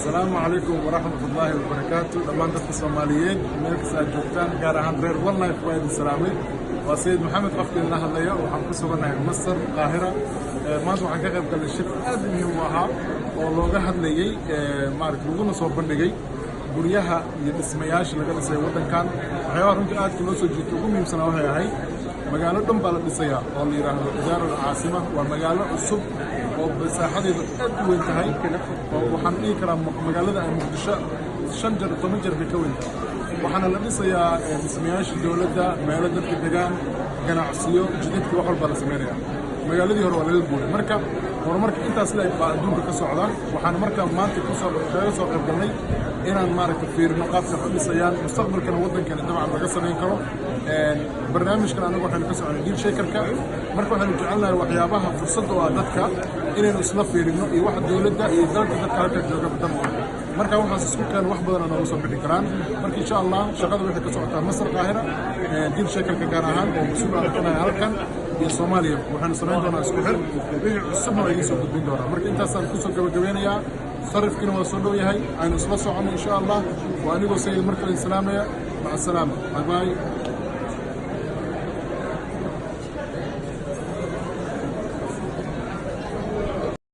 Asalaamu calaykum waraxmat ullaahi wabarakaatu. Dhammaan dadka Soomaaliyeed meel kasta aad joogtaan, gaar ahaan reer One Life, waa idin salaamay. Waa Sayid Maxamed qofka idinla hadlaya. Waxaan ku sugannahay Masar, Qaahira. Maanta waxaan ka qayb galnay shir aad muhiim u ahaa oo looga hadlayey, maarata, laguna soo bandhigay guryaha iyo dhismayaasha laga dhisay waddankan. Waxyaabaha runtii aadka loo soo jiito ugu muhiimsanaa waxay ahayd magaalo dhan baa la dhisayaa oo la yidhaahdo Idaara Alcaasima. Waa magaalo cusub oo masaaxadeedu aad u weyn tahay, oo waxaan dhihi karaa magaalada ay Muqdisho 5 jeer, 10 jeer bay ka weyn tahay. Waxaana la dhisayaa dhismayaasha dowladda, meelo dadka degaan, ganacsiyo, jidadka, wax walbaa la samaynaya. Magaaladii hore waa laga guuray. Marka horumarka intaas leeg baa adduunka ka socda. Waxaan marka maanta kusoo kaga soo qayb galnay inaan, maaragta, fiirino qaabka wax u dhisayaan, mustaqbalkana waddankani dabcan laga samayn karo. Barnaamijkan anagu waxaynu ka soconay Deal Shakerka. Marka waxaynu jecelnahay waxyaabaha fursadda oo ah dadka inaynu isla fiirino iyo waxa dowladda iyo dalka, dadka halka jooga dan u ah. Marka waxaas isku keen wax badana nooga soo bixi karaan. Marka insha Allah shaqada waxay ka socotaa Masar, Qaahira, Deal Shakerka gaar ahaan oo mas-uul aan ka nahay halkan iyo Soomaaliya. Waxaynu samayn doonaa isku xir, wixii cusubna waa idiin soo gudbin doonaa. Marka intaasaan kusoo gabagabeynayaa. Sarifkiina waa soo dhow yahay, aynu isla soconno insha Allah. Waa anigoo Sayid mar kale salaamaya. Maca asalaama, bye bye.